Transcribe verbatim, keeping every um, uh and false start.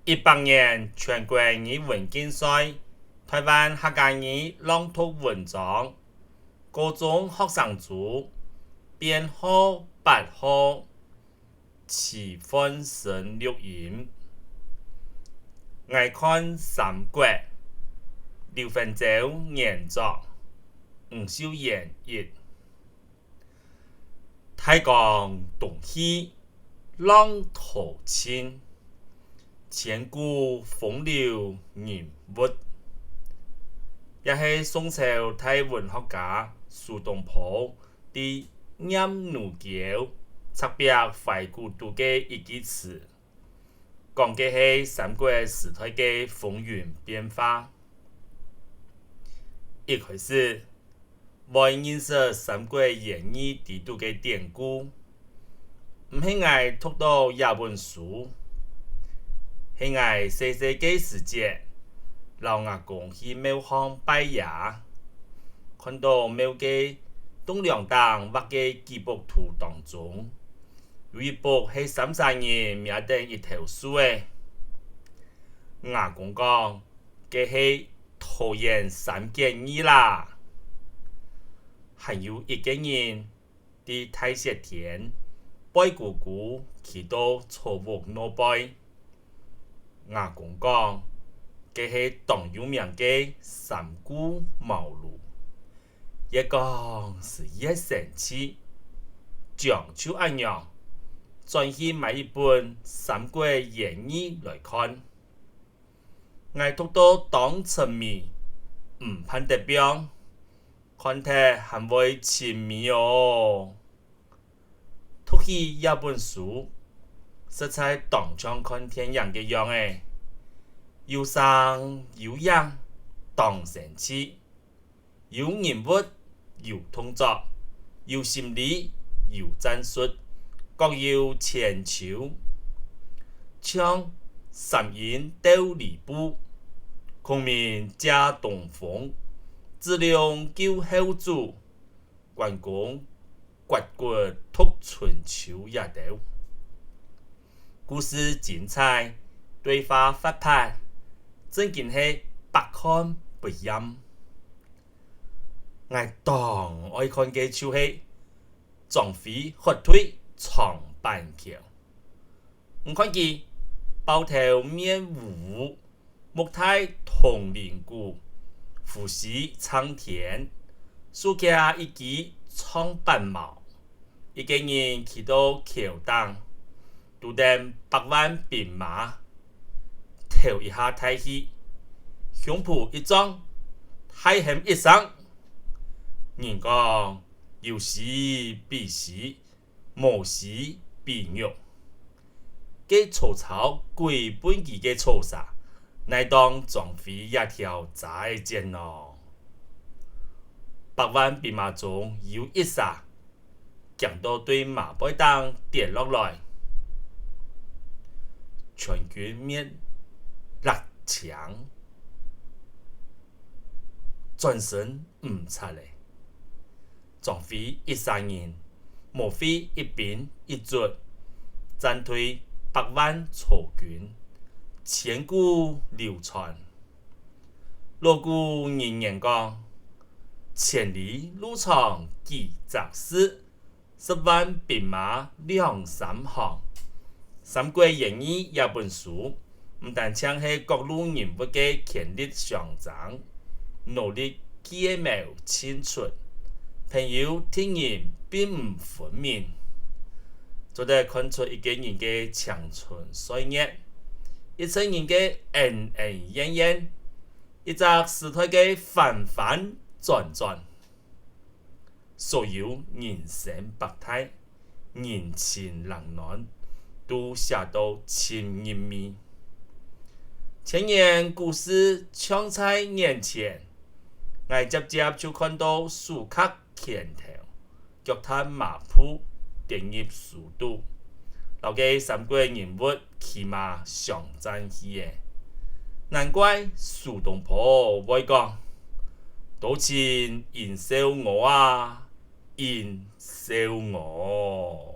一百年全國語文競賽，臺灣客家語朗讀文章，高中學生組，編號八號，徐煥昇錄音。𠊎看三國，劉文洲原作，吳秀燕譯。 大江東去，浪淘盡，千古風流人物。這係宋朝大文學家蘇東坡在《念奴嬌·赤壁懷古錄》个一句詞，講个係三國時代个風雲變化。一開始， 會認識《三國演義》裡肚个典故，毋係𠊎讀著這本書，係𠊎細細个時節，摎吾公去廟項拜爺，看著廟个棟樑頂畫个幾幅圖當中，有一幅係三儕人摸等一頭樹仔。吾公講：「該係桃園三結義啦！」 還有一個人在大雪天，背痀痀企到草屋外背。吾公講：「該係當有名个三顧茅廬。」越講斯越生趣，將就恁樣，轉去買一本《三國演義》來看。 𠊎讀到當沉迷，毋盼得放，看忒還會尋味哦。讀起這本書，實在當像看電影个樣仔，有聲有影，當生趣。 有人物，有動作，有心理，有戰術，各有千秋。像三英鬥呂布，孔明借東風，子龍救後主，關公刮骨讀春秋這兜。故事精彩，對話活潑，正經係百看不厭。 𠊎當愛看个就係張飛喝退長坂橋。你看佢，豹頭面烏烏，目大銅鈴鼓，鬍鬚撐天，手擎一支丈八矛，一個人企到橋頂， 堵等百萬兵馬，敨一下大氣，胸脯一撞，大喊一聲：「人講有詩比詩，無詩比玉。」該曹操歸畚箕个曹沙，哪當張飛這條渣仔撿呢？百萬兵馬中有一儕， 驚到對馬背頂跌落來，全軍滅，落青，轉身毋掣咧。張飛一儕人，無費一兵一卒，戰退百萬曹軍，千古流傳。老古人言講：「千里路長幾隻事， 十萬兵馬兩三行。」《三國演義》這本書，毋單淨係各路人物个權力相爭、努力計謀盡出，朋友敵人並毋分明，做得看出一個人个青春歲月，一陣人个恩恩怨怨，一隻時代个反反轉轉。 所有人生百態，人情冷暖，都寫到盡入味。千年故事像在眼前，𠊎輒輒就看到手揢拳頭，腳踏馬步，跌入書肚，摎該三國人物 騎馬相戰去咧。難怪蘇東坡會講：「多情應笑我啊，應笑我。」